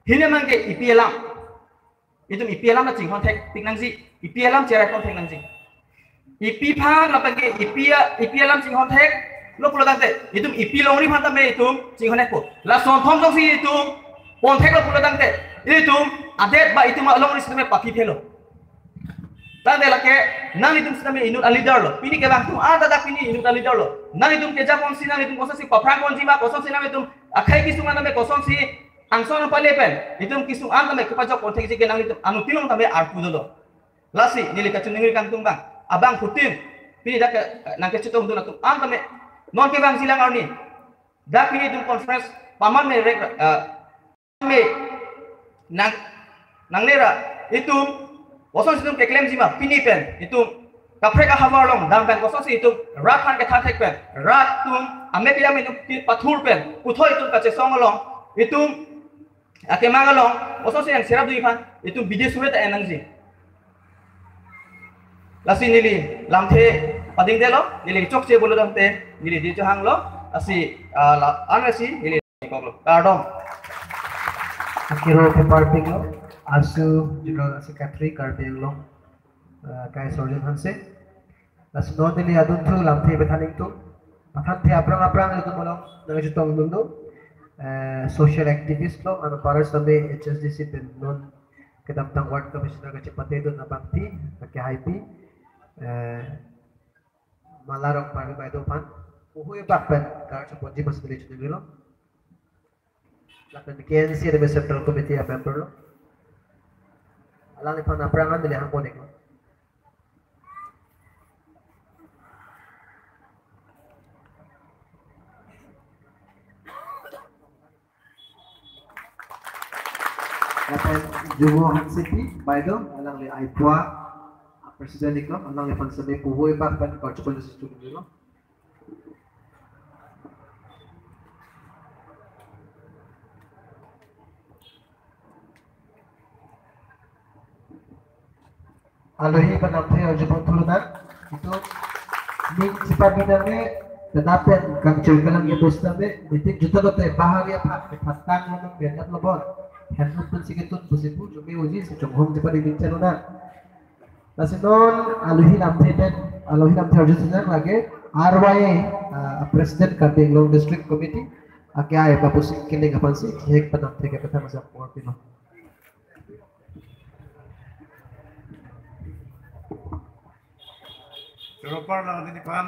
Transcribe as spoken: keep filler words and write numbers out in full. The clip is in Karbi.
Hini abang ke ipi alam. Itum ipi alam na chinghon thekpik nangji. Ipi alam cherai kon thek nangji. Ipi aphan lapen ke ipi a-, ipi alam chinghon theklo pulo tangte, itum ipi longri aphan tame itum chinghon thekpo. Lason thom jongsi itum pon theklo pulo tangte, itum adet ba itum alongri sitame pathi phelo. Tangte lake nanglitum sitame inut a-leader lo. Pini kevang atum anta dak pini inut a-leader lo. Nanglitum keja ponsi nanglitum kosonsi paphrang ponji ma, kosonsi nanglitum akhei kesung an tame kosonsi angsong pale pen itum kesung an tame kepajok pon thekji ke nanglitum anuttin along tame arpu dolo. Lasi neli kachiningri kangtung abang, abangphutin pini dak ke, nangkachetongdun atum an tame non kevangji lang arni. Dak pini itum conference paman me rek, eh, me nang, nangnera itum kosonsi itum keklemji ma, pini pen itum kaprek ahavar along dam pen kosonsi itum rat aphan kethan thek pen, rat atum ame pidam itum pi pathur pen, puthot itum kachesong along itum akemang along kosonsi nangcherap dun aphan itum bidi suri ta en nangji. Lasi neli lamthe padingdelo, neli chokche pulo tangte neli dei chohanglo, lasi, ah, la, an lasi neli koklo. Kardom. Akiro ke parting lo, asu General Secretary Karbi Anglong, ah, Kai Sorjin Hanse. Lasi non neli adunthu lamthe pathan ingtung. Pathan the aphrang aphrang itum along nangchetongdun do. Eh, social activist lo, anparta sitame H S D C pen non kedamtang ward commissioner kachepatedun abangpi, kake hai pi, eh, Mala Rongparbi baideo aphan puhui bak pen karcho ponji mas neli chiningrilo. Lapen K N C tame Central Committee a-member lo. Alangliphan aphrang an neli hang pon iklo. Lapen Jugo Hansepi baideo, alangli aipua president iklo, alangliphan sitame puhui bak pen karcho ponji mas chiningrilo. Alohi pen lamthe arjupon thulonang, itum ning chepabi nangji, tena pen kangchoi kelang ya bos nangji, meeting juta lote bahari aphan, patang lo nang benap lo bon, henlo pen siketun pusi pu, jume uji si chonghong chepading ding chelonang. Lasi non alohi lamthe pen, alohi lamthe arju sinang lake R Y A, ah, President Karbi Anglong District Committee, ake ai Bapu Sing Killing aphansi, hek pen lamthe kepatha masa por pino. Choro-par lang din aphan,